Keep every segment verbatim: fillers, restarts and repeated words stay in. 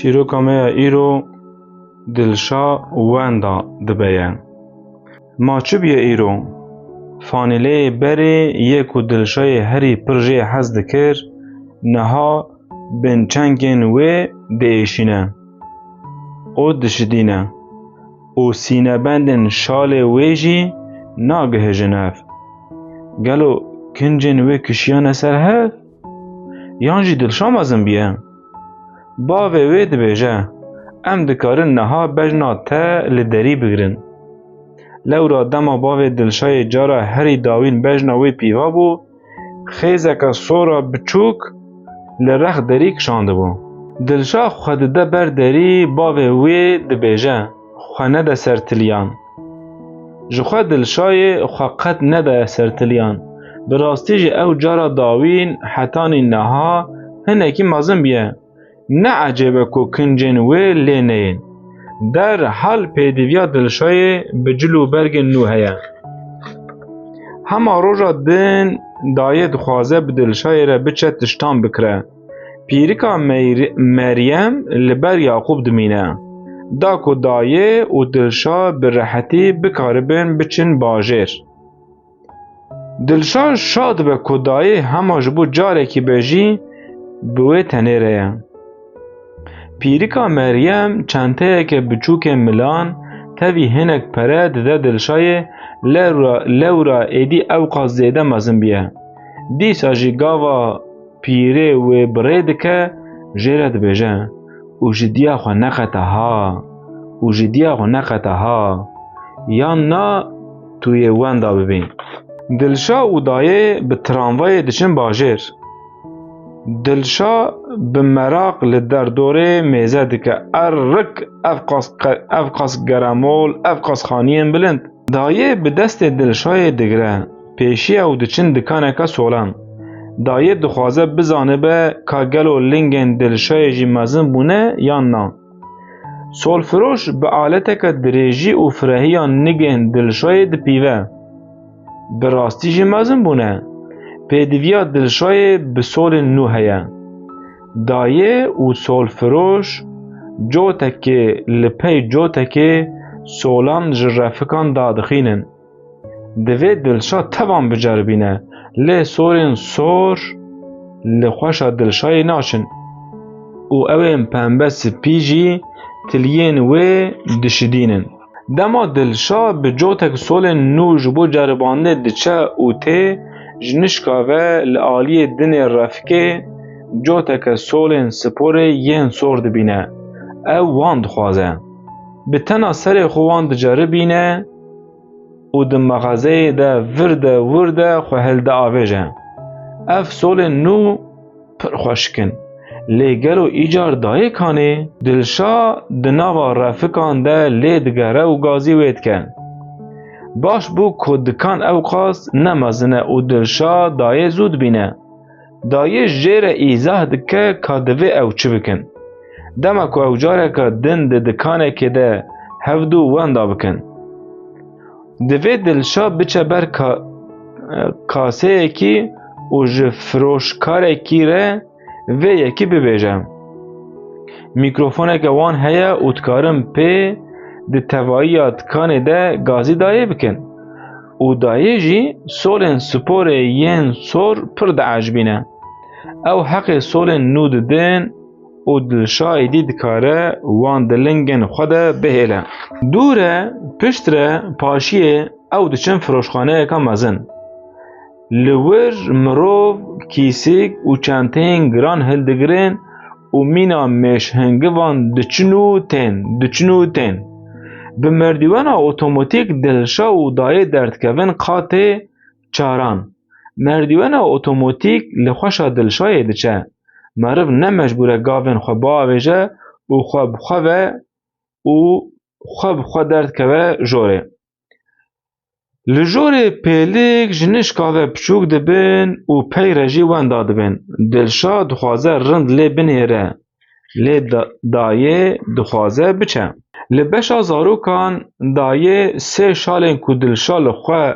Çîroka me ya îro Dilşa wenda dibe ye. Ma çi bûye îro? Fanîleyê berê yê ku Dilşayê herî pir jê hez dikir, niha binçengên wê diêşîne û dişidîne û sînebendên şalê wê jî nagihêjin hev. Gelo kincên wê kişiyane ser hev? Yan jî Dilşa mezin bûye? Bavê wê dibêje, em dikarin niha bejna te li derî bigirin. Lewra dema bavê Dilşayê cara herî dawîn bejna wê pîva bû, xêzeke sora biçûk li rex derî kişandibû. Dilşa xwe dide ber derî, bavê wê dibêje, xwe nede ser tiliyan. Ji xwe Dilşayê xwe qet nedaye ser tiliyan. Bi rastî jî ew cara dawîn hetanî niha hinekî mezin bûye. Ne ecêb e ku kincên wê lê neyên. Derhal pêdiviya Dilşayê bi cil û bergên nû heye. Hema roja din dayê dixwaze bi Dilşayê re biçe tiştan bikire. Pîrika Meyr-, Meryem li ber Yaqûb dimîne. Da ku dayê û Dilşa bi rehetî bikaribin biçin bajêr. Dilşa şa dibe ku dayê hema ji bo carekî be jî bi wê tenê re ye. Pîrika Meryem çenteyeke biçûkê milan tevî hinek pere dide Dilşayê, lewra, lewra êdî ewqas zêde mezin bûye. Dîsa jî gava pîrê wê bi rê dike, jê re dibêje, û ji diya xwe neqete ha, û ji diya xwe neqete ha, yan na tu yê wenda bibî. Dilşa û dayê bi tramvayê diçin bajêr. Dilşa bi meraq li derdorê mêze dike, errik, ev qas qe-, ev qas geremol, ev qas xaniyên bilind. Dayê bi destê Dilşayê digire, pêşiya û diçin dikaneke solan. Dayê dixwaze bizanibe ka gelo lingên Dilşayê jî mezin bûne yan na. Solfiroş bi aleteke dirêjî û firehiya nigên Dilşayê dipîve. Bi rastî jî mezin bûne. Pêdiviya Dilşayê bi solên nû heye. Dayê û solfiroş cotekê li pey cotekê solan ji refikan dadixînin. Divê Dilşa tevan biceribîne, lê sorên sor li xweşa Dilşayê naçin û ew ên pembe spî jî tiliyên wê dişidînin. Dema Dilşa bi cotek solên nû ji bo ceribandinê diçe û tê, ji nişka ve li aliyê dinê refikê coteke solên sporê yên sor dibîne. Ew wan dixwaze. Bi tena serê xwe wan diceribîne û di mexazeyê de vir de wir de xwe hildiavêje. Ev solên nû pir xweşik in. Lê gelo îcar dayê kanê? Dilşa di nava refikan de lê digere û gazî wê dike. Baş bû ku dikan ewqas ne mezin e û Dilşa dayê zû dibîne. Dayê jê re îzah dike ka divê ew çi bikin. Dema ku ew careke din di dikanekê de hevdû wenda bikin. Divê Dilşa biçe ber ka-, kaseyekî û ji firoşkarekî re vê yekî bibêje. Mîkrofoneke wan heye û dikarin pê di tevahiya dikanê de gazî dayê bikin. Û dayê jî solên sporê yên sor pir diecibîne. Ew heqê solên nû didin û Dilşa êdî dikare wan di lingên xwe de bihêle. Dû re, piştre, paşiyê ew diçin firoşxaneyeka mezin. Li wir mirov kîsik û çenteyên giran hildigirin û mîna mêşhingivan diçin û tên, diçin û tên. Bi merdîwena otomatîk Dilşa û dayê derdikevin qatê çaran. Merdîwena otomatîk li xweşa Dilşayê diçe. Meriv ne mecbûr e gavên xwe biavêje û xwe bi xwe ve û xwe bi xwe derdikeve jorê. Li jorê pêlik ji nişka ve piçûk dibin û pey re jî wenda dibin. Dilşa dixwaze rind lê binêre, lê da-, dayê dixwaze biçe. Li beşa zarokan dayê sê şalên ku Dilşa li xwe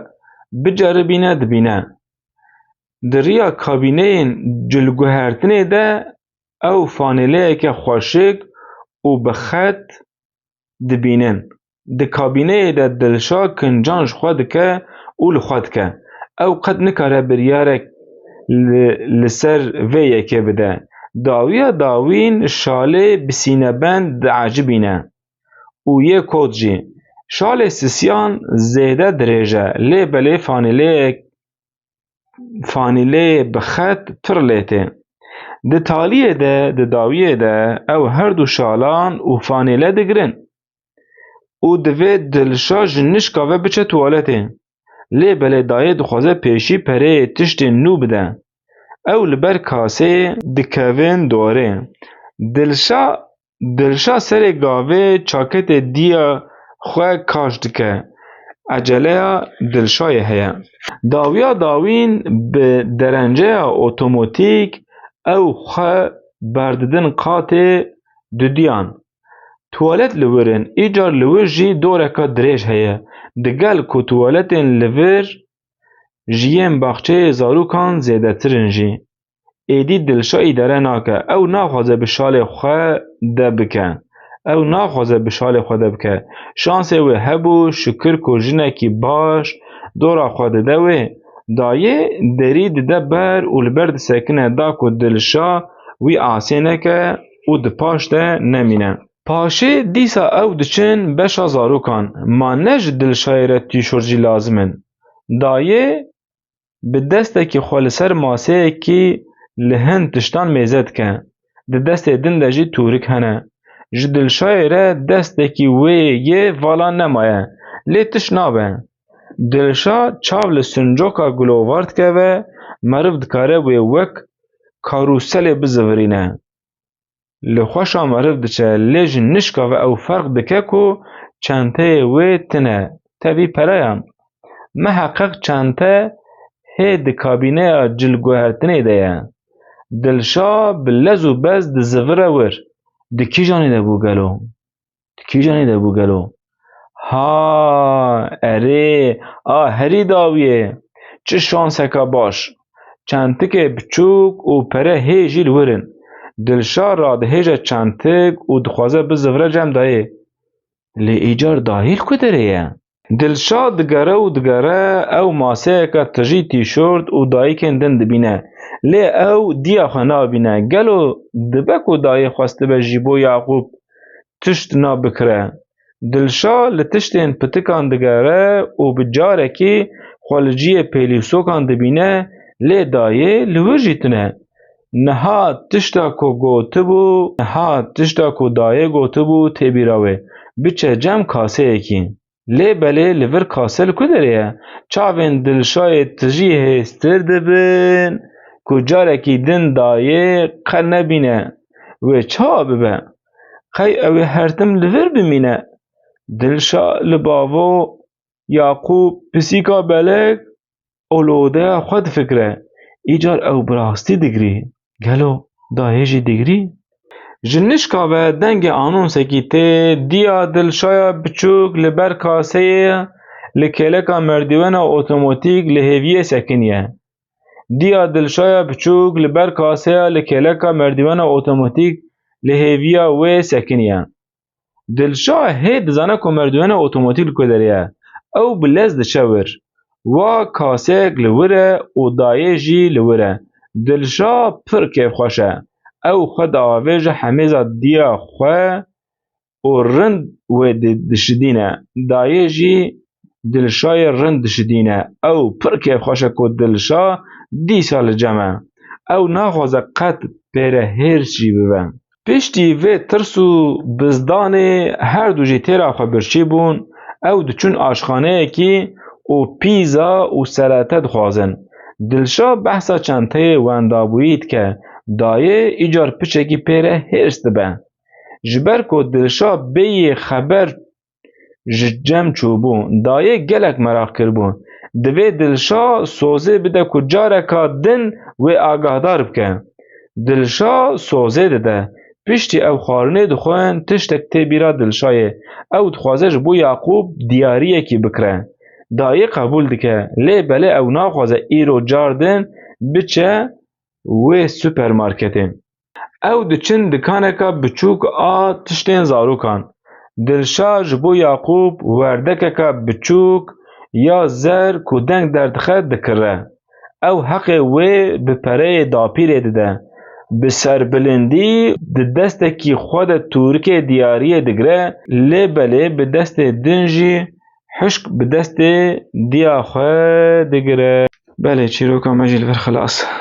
biceribîne dibîne. Di riya kabîneyên cilguhertinê de ew fanêleyeke xweşik û bi xet dibînin. Di kabîneyê de Dilşa kincan ji xwe dike û li xwe dike. Ew qet nikare biryarek li, li ser vê yekê bide. Dawiya dawîn şalê bi sînebend diecibîne û yê kot jî. Şalê sisiyan zêde dirêj e, lê belê fanîleyek fanîleyê bi xet pir lê tê. Di taliyê de, di dawiyê de ew her du şalan û fanîle digirin û divê Dilşa ji nişka ve biçe tuwaletê. Lê belê dayê dixwaze pêşî pereyê tiştên nû bide. Ew li ber kaseyê dikevin dorê. Dilşa Dilşa serê gavê çaketê diya xwe kaş dike. Eceleya Dilşayê heye. Dawiya dawîn bi derenceya otomatîk ew xwe berdidin qatê dudiyan. Tuwalet li wir in, îcar li wir jî doreka dirêj heye. Digel ku tuwaletên li vir ji yên baxçeyê zarokan zêdetir in jî. Êdî Dilşa îdare nake. Ew naxwaze bi şalê xwe de bike. Ew naxwaze bi şalê xwe de bike. Şansê wê hebû, şikir ku jinekî baş dora xwe dide wê. Dayê derî dide ber û li ber disekine da ku Dilşa wî asê neke û di paş de nemîne. Paşê dîsa ew diçin beşa zarokan. Ma ne ji Dilşayê re tîşort jî lazim in. Dayê bi destekî xwe li ser maseyekî li hin tiştan mêze dike. Di destê din de jî tûrik hene. Ji Dilşayê re destekî wê yê vala nemaye. Lê tişt nabe. Dilşa çav li sincoka gilovar dikeve, meriv dikare wê wek karûselê bizivirîne. Li xweşa meriv diçe, lê ji nişka ve ew ferq dike ku çenteyê wê tune, tevî pereyan. Miheqeq çente hê di kabîneya cilguhertinê de ye. Dilşa bi lez û bez dizivire wir. Di kîjanê de bû gelo? Di kîjanê de bû gelo? Ha, erê, a herî dawiyê. Çi şanseka baş. Çentikê biçûk û pere hê jî li wir in. Dilşa radihêje çentik û dixwaze bizivire cem dayê. Lê îcar dayê li ku derê ye? Dilşa digere û digere, ew maseyeke tijî tîşort û dayikên din dibîne. Lê ew diya xwe nabîne. Gelo dibe ku dayê xwestibe ji bo Yaqûb tişt na bikire? Dilşa li tiştên pitikan digere û bi carekî xwe li cihê pêlîsokan dibîne, lê dayê li wir jî tune. Niha tişta ku gotibû, niha tişta ku dayê gotibû tê bîra wê, biçe cem kaseyekî. Lê belê li vir kase li ku derê ye? Çavên Dilşayê tijî hêstir dibin ku carekî din dayê qe nebîne. Wê çawa bibe? Qey ew ê her tim li vir bimîne? Dilşa li bavo Yaqûb, pisîka belek, û li odeya xwe difikire. Îcar ew bi rastî digirî. Gelo dayê jî digirî? Ji nişka ve dengê anonsekî tê, diya Dilşaya biçûk li ber kaseyê li kêleka merdîwena otomatîk li hêviyê sekiniye. Diya Dilşaya biçûk li ber kaseya li kêleka merdîwena otomatîk li hêviya wê sekiniye. Dilşa hê dizane ku merdûyena otomatîk li ku derê ye. Ew bi lez diçe wir. Wa kaseyek li wir e û dayê jî li wir e. Dilşa pir kêfxweş e. Ew xwe diavêje hemêza diya xwe û rind wê di-, dişidîne. Dayê jî Dilşayê rind dişidîne. Ew pir kêfxweş e ku Dilşa dîsa li cem e. Ew naxwaze qet pêre hêrs jî bibe. Piştî vê tirs û bizdanê her du jî têra xwe birçî bûn, ew diçûn aşxaneyekî û pîza û selate dixwazin. Dilşa behsa çenteyê wendabûyî dike, dayê îcar piçekî pêre hêrs dibe. Ji ber ku Dilşa bêyî xeber ji cem çûbû. Dayê gelek meraq kiribû. Divê Dilşa sozê bide ku careka din wê agahdar bike. Dilşa sozê dide. Piştî ew xwarinê dixwin, tiştek tê bîra Dilşayê. Ew dixwaze ji bo Yaqûb diyariyekî bikire. Dayê qebûl dike. Lê belê ew naxwaze îro car din biçe wê supermarketê. Ew diçin dikaneka biçûk a tiştên zarokan. Dilşad ji bo Yaqûb werdekeka biçûk ya zer ku deng derdixe dikire. Ew heqê wê bi pereyê dapîrê dide. Bi serbilindî di destekî xwe de tûrikê diyariyê digire, lê belê bi destê din jî hişk bi destê diya xwe digire. Belê, çîroka me jî li vir xilas.